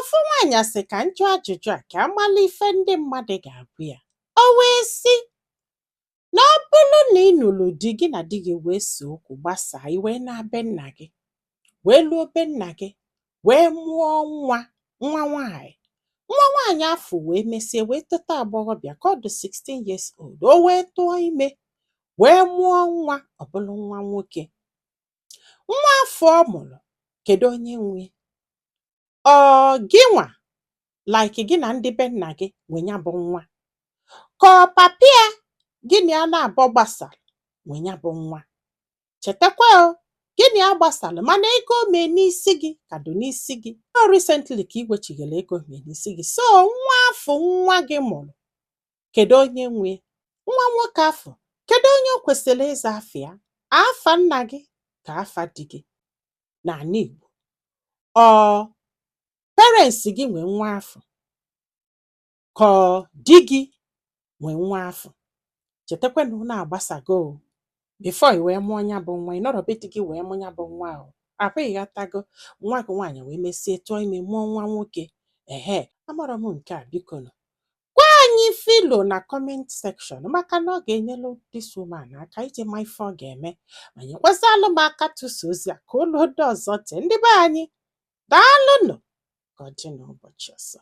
Ofu nwaanyị sị ka m jụọ ajụjụ a ka amala ife ndị mmadụ ga-agwa ya. O wee sị na ọ bụrụ na ị nụrụ di gị na di gị wee see okwu gbasaa, i wee naa be nna gị, wee luo be nna gị, wee mụọ nwa, nwa nwaanyị, nwa nwaanyị afọ wee mesie wee tota agbọghọbịa ka ọ dị 16 years old, o wee tụọ ime wee mụọ nwa, ọ bụrụ nwa nwoke. Nwa afọ ọ mụrụ, kedu onye nwe? Ọ gịnwa, like gị na ndị be nna gị nwe ya bụ nwa, ka ọ papa ya gị na ya na-abọ gbasara nwe ya bụ nwa? Chetakwa o, gị na ya gbasara, mana ego o mee n'isi gị ka dị n'isi gị. Ọ recently ka ị wechigara ego mee n'isi gị. So nwa afọ nwa gị mụrụ, kedu onye nwe nwa nwoke afọ? Kedu onye o kwesịrị ịza afa ya, afa nna gị ka afa di gị n'ala Igbo? Ọ parents gị nwe nwa afọ, ka ọ di gị nwe nwa afọ? Chetakwa na unu agbasago o before i wee mụọ ya bụ nwa. Ị nọrọ be di gị wee mụọ ya bụ nwa o. Akwa ịghọtago? Nwa gị nwaanyị wee mesie tụọ ime, mụọ nwa nwoke. Ehe, amarọ m nke a. Biko nụ gwa anyị filo na comment section, maka na ọ ga-enyelu this woman aka iji ma ife ọ ga-eme, ma nyekwazalụ m aka tụsa ozi a ka ụlọ ndị ọzọ tee. Ndị be anyị, daalụnụ. Ka ọ dị n'ụbọchị ọzọ.